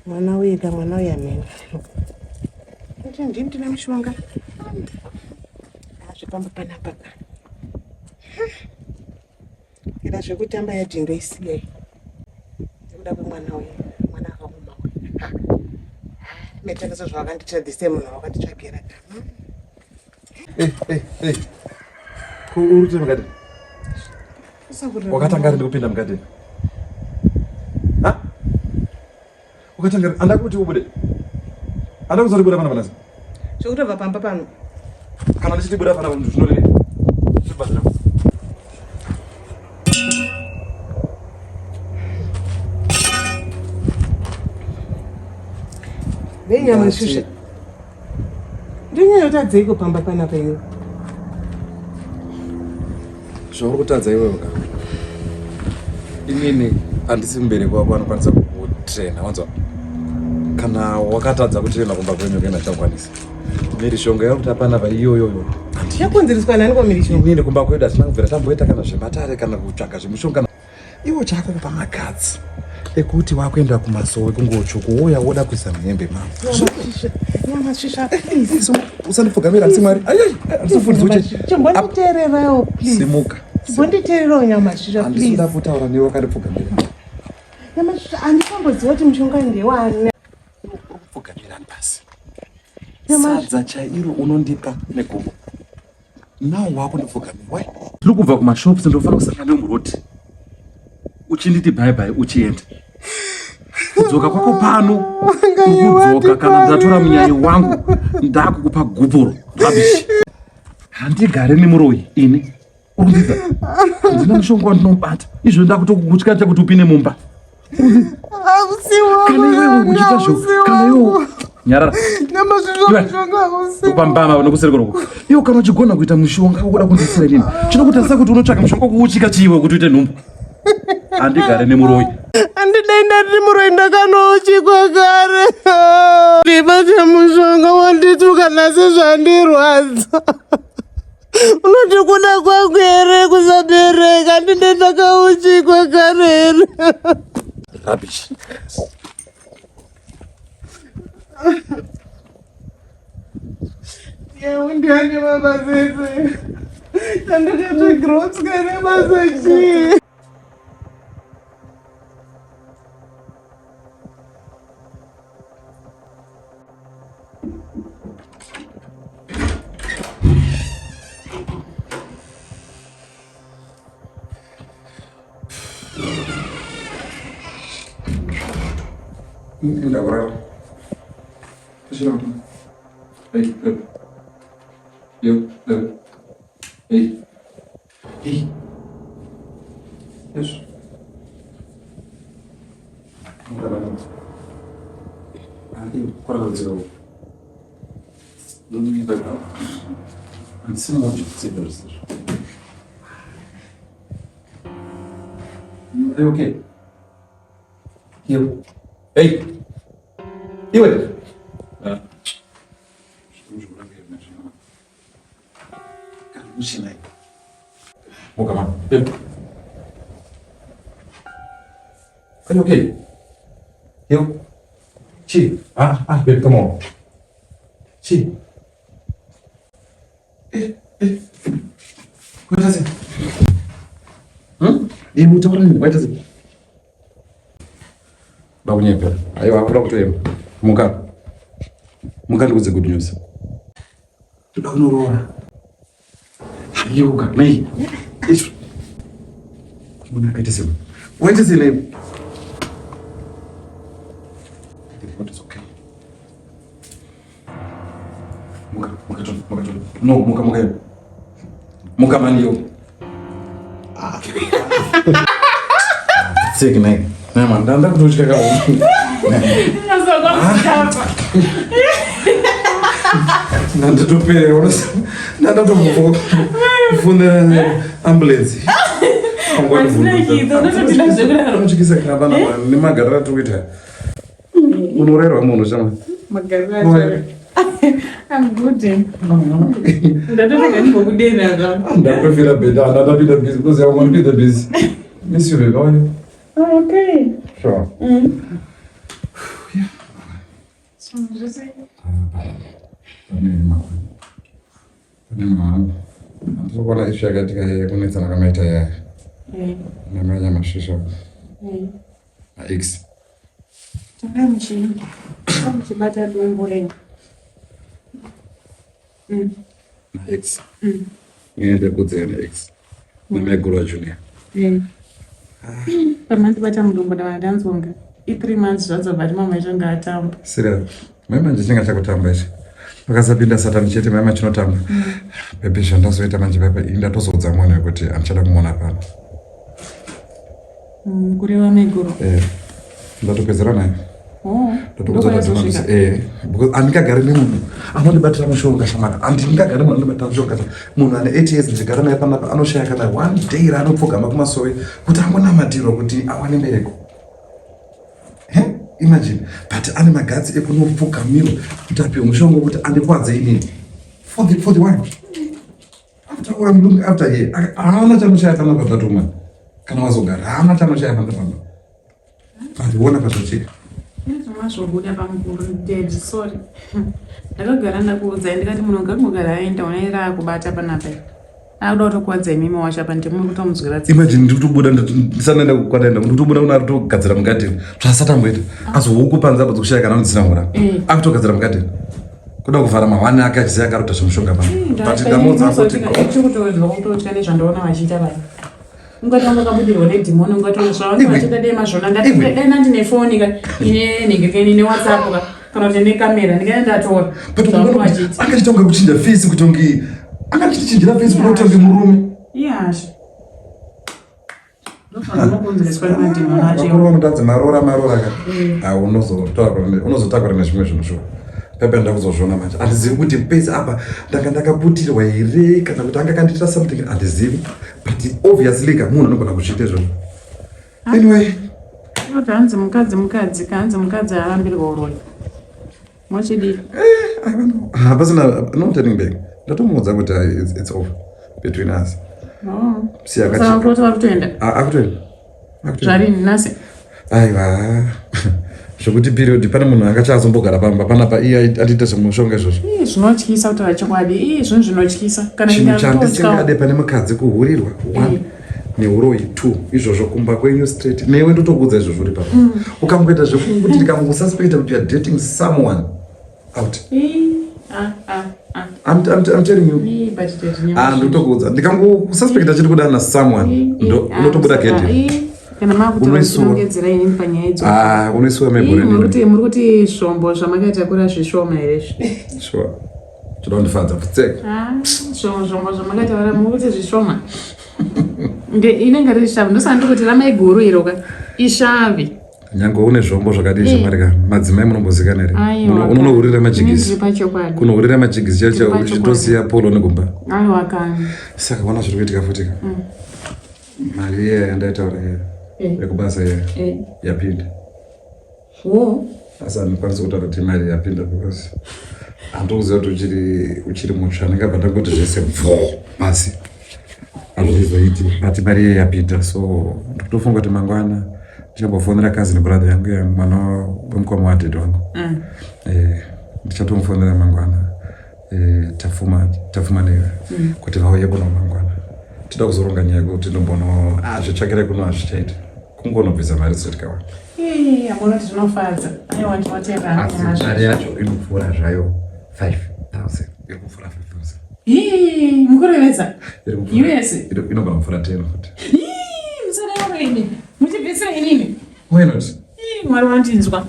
Mwana uyu ka, mwana uyu amene. Kuti ndini ndine mushonga. Zvepamba panapa ka. Ira zvekutamba yadhindo isiyei. Nekuda kwemwana uyu, mwana akaoma uyu. Metakaso zvawakanditira this time munhu wakanditsvagira ka. Hey, hey, hey. Ko uri kuita mukati? Wakatanga rini kupinda mukati? Ha? Wakatanga rini? Anda kuti ubude. Anda kuzoti buda pana panasi. Zvekutobva pamba pano. Kana ndichiti buda pana pano zvinorevei? Zvibhadhara. Venyama shusha. Ndonyanyotadzeiko pamba panapa iwe? Zvauri kutadza iwewe ka. Inini handisi mubereki wako anokwanisa kukutrena wanzwa? Kana wakatadza kutrena kumba kwenyu kuenda chakwanisa. Mhirizhonga yauri kuita panapa iyoyoyo. Yakonzereswa nani kwamhirizhonga? Inini kumba kwedu hatina kubvira tamboita kana zvematare kana kutsvaga zvemushonga. Iwo chako kupa magadzi ekuti wakuenda kumasowe kungotsvuku wouya woda kuisa muhembe mama. Usandipfugamira handisi Mwari. Handisifundisi uche. Chimbonditeererawo please. Simuka. Chimbonditeererawo Nyamasvisva please. Handisi kuda kutaura newe wakandipfugamira. Nyamasvisva handitomboziva kuti mushonga ndewani. Kupfugamira pasi. Sadza chairo unondipa negumbo. Now wakundipfugamira. Why? Tiri kubva kumashops ndofanira kusangana newe muroad. Uchinditi bye bye uchienda. Kudzoka kwako pano kudzoka kana ndatora munyayi wangu ndakukupa gupuro. Rubbish. Handigare nemuroyi ini. Urikudzidza? Handina mushonga wandinobata. Izvo ndakutokutya chakuti upinde mumba. Kana iwewe uchiita zvo, kana iwewe nyarara. Upambama nokuseri koroko. Iwe kana uchigona kuita mushonga wokuda kundisira inini. Chinokutarisa kuti unotsvaka mushonga wokuuchika chiiwe kuti uite nhumbu. Handigare nemuroyi. Handidai ndiri muroyi ndakanouchikwa kare. Ndibate mushonga wandituka nhasi zvandirwadza. Unoti kuda kwangu here kusabereka ndine ndakauchikwa kare here? Rubbish. Yewe ndiani baba sese? Chandakatsvagira utsika nebasa chii? Ndakurara. Hey, hey. Yo, hey. Hey. Hey. Yes. Are you okay? You. Hey. Iwe. Muka mama. Babe. Are you okay? You. Chi. Ah, ah, babe, come on. Chi. Eh, eh. Waita sei? Hmm? Eh, mutaura nini? Waita sei? Bakunyepera. Aiwa, akuda kutoyema. Muka. Muka ndikudze good news. Toda kunoroora. Yeuka, nei? Izvo. Munhu akaita sei? Waita sei nei? What is okay? Muka, muka, muka, muka. No, muka, muka. Muka mani yo. Ah. Tseki nei. Nei man, ndanda kutotya ka. Ndatopererwa. Ndatofunira ambulance. Unotyisa kana bana nemagariro atiri kuita. Unorerwa munhu chama. Magariro acho. I'm good. Ndatotanga ndimbokudenha zvangu. Ndaprefera better, ndapinda busy because I want to be the busy. Miss you baby, how are you? Oh, okay. Sure. Mm. Yeah. Pane mhani. Handiri kuona ishu yakaitika yekunetsana kwamaita yaya. Eh. Namanya mashisha. Eh. Na X. Tanga muchibata dumbu renyu. Na X. Niende kudzera na X. Namaiguru waJunior. Eh. Pamandibata mudumbu ndava ndanzonga. I3 months zvadzo but mama ichanga atamba. Serious. Mai manje chinga chakutamba ichi. Pakasapinda satani chete mai machinotamba. Pepe zvandazoita manje pepe ini ndatozoudza mwana wekuti handichada kumuona pano. Kureva maiguru. Eh. Ndatopedzera naye. Oh. Ndatokuudza kuti Ndokwayazosvika. eh because handingagari nemunhu anondibatira mushonga shamana. Handingagari munhu anondibatira mushonga. Munhu ane 8 years ndichigara naye panapa anoshaya kana one day raanopfugama kumasowe kuti angonamatirwa kuti awane mbereko. He? Imagine. But ane magatsi ekunopfugamirwa kuti apiwe mushonga wekuti andikwadze inini. For the wife. After all, I'm looking after her. Haana chanoshaya panapa that woman. Kana wazogara, haana chanoshaya panapa. But wona pazvocheka. Zvazvobuda pamukuru dead sorry. Ndakagara ndakuudzai ndikati munhu ngangogara aenda unaira akubata panapa. Akuda kutokuwadza imimi wacho apa ndimuri kutomunzwira tsitsi. Imagine ndiri kutobuda ndisati ndaenda kwadaenda ndiri kutobuda kuna ari kutogadzira mugadheni zvasati amboita asi huku panze apa dzikushaya kana dzisina mura akutogadzira mugadheni kuda kuvhara mahwani ake achiziva akaruta zvemushonga pano but ndamuudza kuti Ndikutodzwa kutotya nezvandaona vachiita vaya. Ungati wanga wakabudirwa nedhimoni ungati zvavange vachiita dai mazvona ndati dai ndine foni ka ine nhengekeni ine WhatsApp ka kana kuti nekamera ndingaenda ndatora. but Zvavange vachiita. akachiita kunge kuchinja face kuti unge akachichinjira face kuda kuti unge murume Iyazve. Ndozvandinokonzereswa nemadhimoni acho. vakuru vanotadza maroora maroora ka Ah, unozotakura nezvimwe zvinhu shuwa pepe ndakuzozviona manje handizivi kuti pese apa ndanga ndakaputirwa here kana kuti anga kandiitira something handizivi but obviously ka munhu anogona kuzviita izvozvo anyway Kuti hanzi mukadzi mukadzi ka hanzi mukadzi haarambirwa uroyi. Mochidii? I don't know. Hapasina no turning back ndatomuudza kuti ah, it's over between us Oh. Siya Saka akachi- kuti vari kutoenda. Ah, akutoenda Akutoenda. Zvarini nhasi? Aiwa zvekuti period pane munhu angachazombogara pamba panapa iye atiita zvemushonga izvozvo Ii, zvinotyisa kutaura chokwadi. Ii, zvinhu zvinotyisa. Kana chinhu ndakutotya. chandisingade pane mukadzi kuhurirwa one neuroyi two izvozvo kumba kwenyu straight newe ndotokuudza izvozvo uri papa ukangoita zvekuti ndikangosuspecta kuti you are dating someone out Ii, ah, ah, ah. I'm telling you Ii, but tete nyama. ah ndotokuudza ndikangosuspecta chiri kudana na someone Ii, ah, unotobuda saka, gedhi ii, Kana makuti Unoisuwa. vanongedzera inini panyaya idzo. ah unoisiwa Ii, megore muri kuti muri kuti zvombo zvamakatakura zvishoma here izvi? sure toda kundifadza pfutseka Ah, zvombo zvombo zvamakatakura muri kuti zvishoma. Nge inenge riri shavi ndosaka ndiri kuti ramaiguru iro ka ishavi. nyange une zvombo zvakadii zvamarika madzimai munombozikana here Aiwa. Unonohurira majigisi Ndiri pachokwadi. kunohurira majigisi chaicho Ndiri pachokwadi. uchitosiya polo negomba Aiwa kani. saka ona zviri kuitika futi ka mari iya yandaitaura iya Eh. yekubasa iya Eh. yapinda Wo. asi handikwanisi kutaura kuti mari yapinda because handikuziva kuti uchiri mutsva ndingabva ndangoti zvese bvo pasi hazvizoiti but mari iya yapinda so ndikutofunga kuti mangwana ndichambofonera cousin brother yangu ya mwana wemukoma wadhedhi wangu Eh, ndichatomufonera mangwana Eh, tafuma newe kuti vauye kuno mangwana tida kuzoronga nyaya yekuti ndombono ah, zvitsvakire kuno hazvichaiti kungonobvisa mari dzotikawana Ii, amuna kuti zvinofadza. Aiwa ndinotenda asi hangu mari yacho inopfuura zvayo 5000 iri kupfuura 5000 Ii, mukurevesa. Iri kupfuura- US. inogona kupfuura 10 futi Ii, musadaro ini. Muchibvisira inini. why not Ii, Mwari wandinzwa.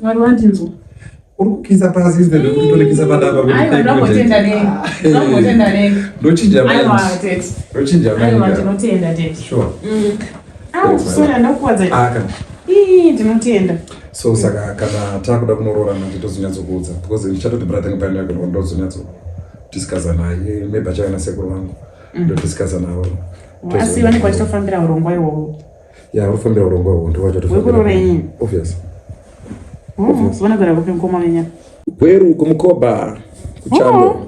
Mwari wandinzwa. uri kukisa pasi instead of kutonikisa padapa kuti Aiwa thank you, ndambotenda Tete. nenyu. Ndambotenda nenyu. ndochinja Aiwa mind tete. ndochinja Aiwa mind ndinotenda tete. sure Ah, Thanks, my sorry love. ndakuwadza. Ah, kana Ii, ndinotenda. so saka kana takuda kunoroora manje ndozonyatsokuudza because ndichatoti brother yangu paenda kuno ndozonyatsodiscussa naye maybe achauya nasekuru vangu ndodiscussa navo Asi vanenge vachitofambira urongwa ihwohwo. ya uri kufambira urongwa uhwo Wekuroora inini? obvious Oh, vanogara kupi mukoma wenyu? gweru kumukoba kuchando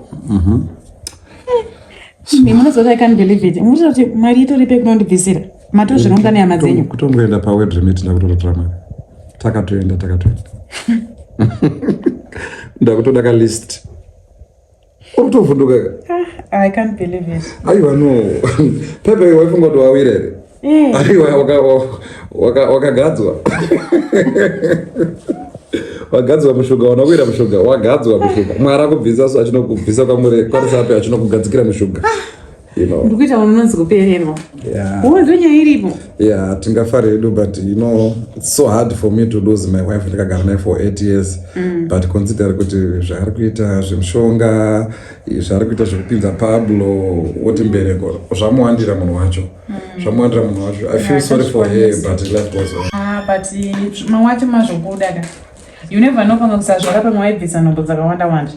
Imi munozoti I can't believe it. Munoziva kuti mari itori pe kunondibvisira. Matozvironga nehama dzenyu. kutomboenda pawed remit ndakutonotora mari takatoenda takatoenda Ndakutoda ka list. Uri kutovhunduka ka? Ah, I can't believe it. Aiwa no. Pepe waifunga kuti wawira here? Eh. Aiwa wakagadzwa. Wagadzwa mushuga, wanakuira mushuga, wagadzwa mushuga. Mwari akubvisa so achinokubvisa kwamuri kwarisape achinokugadzikira mushuga. You know. Ndikuita unonzi kupererwa. Yeah. Uwe ndonyaya iripo. Yeah, tingafara hedu but you know it's so hard for me to lose my wife ndakagara naye for 8 years. But consider kuti zvaari kuita zvemushonga, zvaari kuita zvekupinza Pablo woti mbereko zvamuwandira munhu wacho. Zvamuwandira munhu wacho. I feel sorry for her but life goes on. Ah, but mamwe acho mazvobuda ka. You never know pamwe kusazvara pamwe waibvisa nhombo dzakawanda wanda.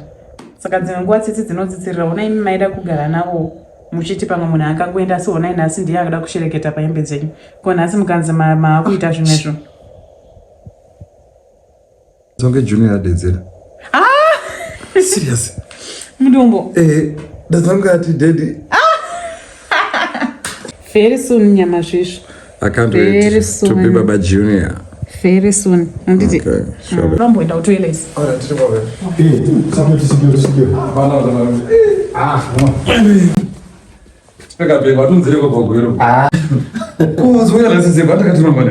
Saka dzimwe nguva tsitsi dzinotsitsirira ona imi maida kugara navo muchiti pamwe munhu akangoenda asi honai nhasi ndiye akuda kushereketa pahembe dzenyu. Ko nhasi mukanzi maakuita zvimwezvo. Zonge Junior adedzera. Ah! Serious. Mudumbu. Eh, ndazanga ati daddy. Very soon nyama zvisvo. I can't Very wait to soon. be Baba Junior. Very soon. Handiti? Okay, sure. Ramboenda kutoilet. Alright, tiri kwawe. Peka peka watunzire kwa pagwero. Ko zoya nhasi zebwa takatima mane.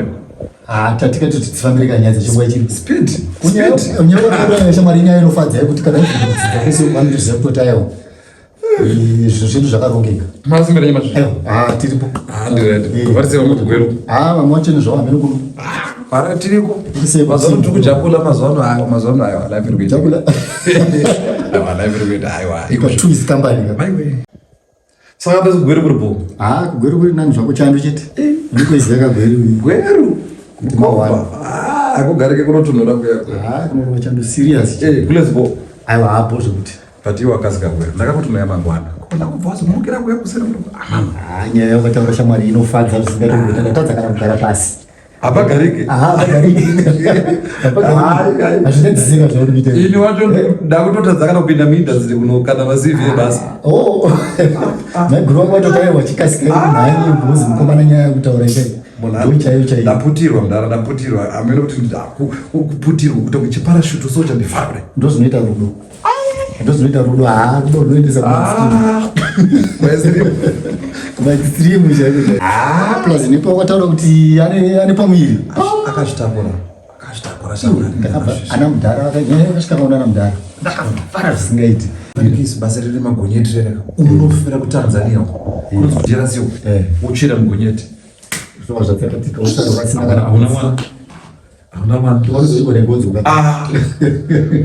Tatika kuti tifambire kanyaya dzechinguva chiri. Speed. Speed. Nyaya shamwari inyaya inofadza yekuti kana kudzidza kwese vanotoziva kutoti aiwa zvinhu zvedu zvakarongeka. Masimbira nyama zvi. Aiwa, ah, tiripo. Ah, ndi ready. Varise vamwe kugwero. Ah, vamwe vacho nezvavo hameno kuno. Para tiriko. Tiri sei Mazuva ano tiri kujakula mazuva ano ayo mazuva ano ayo life iri kuita. Jakula. Aiwa life iri kuita aiwa. Iko two is company. Maiwe. Saka pese kugweru kuri bho. Ah, kugweru kuri nani zvako chando chete. Ndikoiziva kagweru. Gweru. Kuti mawana. Ah, akugarike kunotonhora kuya kuya. Ah, kunorova chando serious. Eh, kulezi bho. Aiwa, hapo zvekuti. But iwe wakasika gweru. Ndakakuti noya mangwana. Ko ndakubva wazomukira kuya kuseri kuno. Ah, mama. Ah, nyaya yakataura shamwari inofadza zvisingatongota. Ndatadza kana kugara pasi. Hapagarike. Ah, hapagariki. Hapagariki. Hazvinetsisika zvauri kuita. Ini wacho ndakutotadza kana kupinda muindastry kuno kana maCV ebasa. Oh, maiguru vangu vatotaiwa chikasika mhanye bhozi mukomana nyaya yekutaura itai. Ndo chaiyo chaiyo. Ndaputirwa mudhara ndaputirwa. Hameno kuti kuputirwa kuita kunge chiparashutu so chandifara kudai. Ndo zvinoita rudo. Ndo zvinoita rudo. Ah, rudo runoendesa kuma extreme chaiko chaiko. Ah, plus nepa wakataura kuti ane pamuviri. Akazvitakura. Akazvitakura shamwari. Ndakabva ana mudhara vakanyanya vakasvika kaona ana mudhara. Ndakafara zvisingaiti. Isi basa riri magonyeti rere. Unofira kuTanzania uko. Kunonzi kuDRC uko. Eh. Wotsvira mugonyeti. Zvova zvatsakatika usara vasina kana Hauna mwana. Hauna mwana. Wanozoiko negonzo ka. Ah.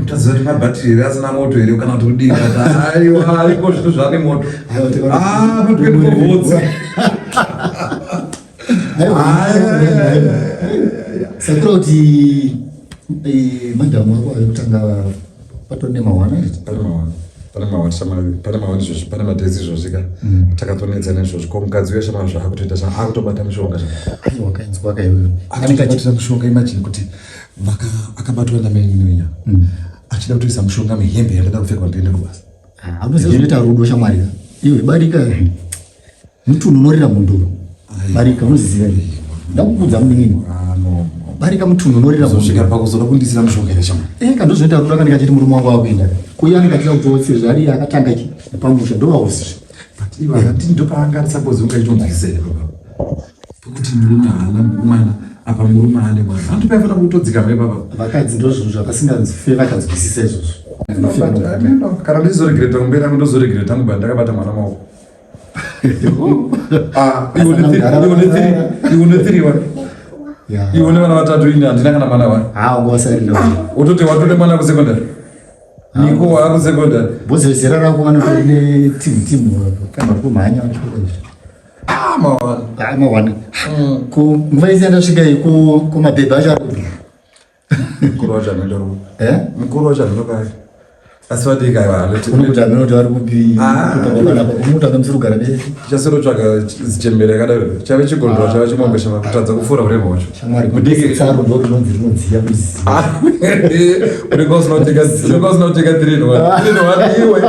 Utaziva kuti mabhatiri here asina moto here kana kuti kudii kana aiwa ariko zvinhu zvane moto. Ah, ma 24 volts. Sakura kuti madhamu wako ave kutanga patori nemahwana Pane mahwana. Pane mahwana shamwari, pane mahwana izvozvi, pane madhezi izvozvi ka. Takatonetsa nezvozvi. Ko mukadzi uya shamwari zvaakutoita sha akutobata mishonga sha. Aiwa wakainzwa kaiwewe anenge achi Akatobatira mushonga imagine kuti akabatwa namainini achida kutoisa mushonga muhembe yandada kupfeka ndiende kubasa. Ah, unoziva zvinoita rudo shamwari ka iwe barika mutunhu unorira mhondoro barika unoziziva here ndakukudza munin'ini Ah no. barika mutunhu unorira Zosvika mhondoro pakuzoda kundisira mushonga here shamwari. Eh, kana ndozvinoita rudo akanenge achiti murume wangu akuenda kuiye anenge achida kutotsi zvaari akatanga chi pamusha ndovausi But iwe akati ndopaanga ari suppose unga itonzwisisa here baba. Pekuti murume haana mwana apa murume ane mwana. Hanti paifanira kutodzika mai baba. Vakadzi ndozvinhu zvavasingafe vakanzwisisa izvozvo. No, but I mean, no. Kana ndizoregreta kumberi angu ndozoregreta angu but ndakabata mwana maoko. Ah, iwe une three one. Yeah. Iwe une vana vatatu ini handina kana mwana one. Ah, wanga wasarira. Wototi watole mwana kusekondari. Niko waakusekondari. Bhozi zera rako vanotori neteam team kana vari kumhanya vachikora izvi. Ah, mawana. Ah, mawana. Ko nguva yese yandasvika iyi ko ko mabhebhi acho ari kupi? Mukuru wacho anoenda rupo. Eh? Mukuru wacho anoenda kwake. Asi vadiki aiwa anoti. Unokuti amene kuti vari kupi? Ah. Kupanapa unokuti anga musiri kugara nese. Chasirotsvaga zichembere yakadaro. Chave chigondora chave chimombe chava kutadza kufura urema hwacho. Shamwari Mudiki. tsaro ndo rinonzi rinodziya kuziva. Ah, unenge usina kutenga unenge usina kutenga 3 in 1. 3 in 1 iwe.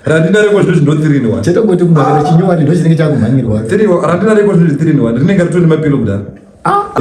Randina reko zvinhu ndo 3 in 1. Chete kungoti munhu akaita chinyowani ndo chinenge chakumhanyirwa. 3 randina reko zvinhu 3 in 1 rinenge ritori nemapilo kudaro. Ah.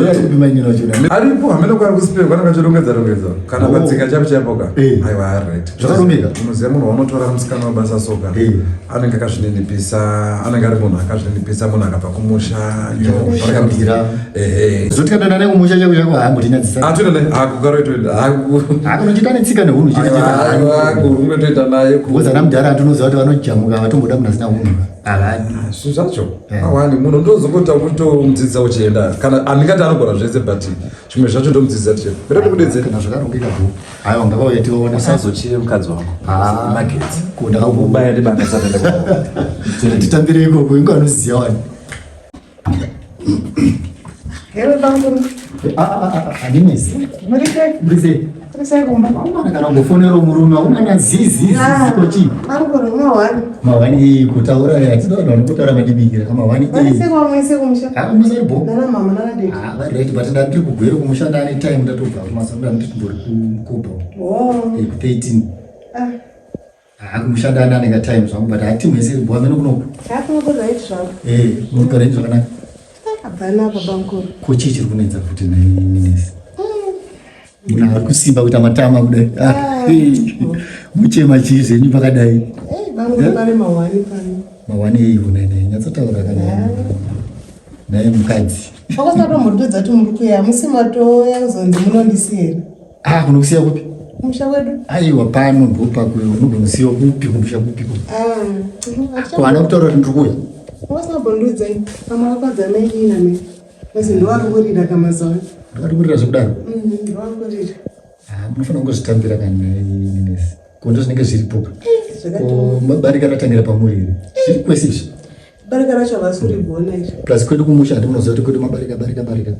Aripo hamene kwari kusipira kwanenge achirongedza rongedza kana Oh. patsika chapo chaipo ka. Eh. Aiwa ari right. Zvakarongeka? Unoziva munhu waunotora musikana webasa soka. Eh. Anenge akazvininipisa, anenge ari munhu akazvininipisa, munhu akabva kumusha. you know, Kushandira. Eh. Zoti kana naye kumusha chako chako haambotinyadzisa. Atoenda naye akugara itoenda. Aku. Akunochita netsika nehunhu chete chete. Aiwa kungotoenda naye ku. Because ana mudhara atinoziva kuti vanojamuka vatomboda munhu asina hunhu. Havadi. Zvinhu zvacho Eh. awani munhu ndozongota kutomudzidzisa uchienda kana handingati anogona zvese but zvimwe zvacho ndomudzidzisa tichienda mbere ndikudedze Kana zvakarongeka bho. Aiwa ngavauye tivaone. Usazochive mukadzi wangu. Ah. Magetsi. Ko ndakakubaya. Ubaya ndibanda satenda kwa. Titambire ikoko ingo anoziva wani. Hello bamukuru. Ah ah ah handinesi. Muri sei? Muri sei? Muri sei kumba? Aumana kana kungofonera murume aumana zizi zizi kochi. Bamukuru mawani. Mawani kutaura hatinoda vanhu kutaura madibikira mawani. Vari sei kwamwese kumusha? Ah musari bho. Nana mama nana daddy. Ah vari right but ndandiri kugwere kumusha ndane time ndatobva kumasa ndandiri kumbori kukopa. Oh. Eh, ku 13. Ah. Ah kumusha ndane anenge time zvangu but hati mwese bho amene kunoku. Hakuno right zvangu. Eh munogara zvakanaka. Hapana apa bamukuru. Ko chii chiri kunetsa futi nesi? Munhu ari kusimba kuita matama kudai. Ah, muchema chii zvenyu pakadai? Eh, bamukuru pane mawani pano. Mawani ei kunene nyatsotaura kana naye mukadzi. Makasatombondudza kuti muri kuya musi matouya kuzonzi munondisiya here? Ah kunokusiya kupi? Kumusha kwedu? Aiwa pano ndopako unogonosiyiwa kupi kumusha kupi kupi? Ah. Ko haana kutaura kuti ndiri kuuya? Makasatombondudza pamwe vakadza mai Lina mai. Vazi ndovari kurira kamazuva. Ndakati kurira zvekudaro. Ndovari kurira. Ah munofanira kungozvitambira kana nesi. Ko ndo zvinenge zviripo. Zvakati Ko barika ratangira pamuri here? Zviri kwese izvi. barika racho havasi kurigona izvi. Plus kwedu kumusha handi munoziva kuti kwedu mabarika barika barika.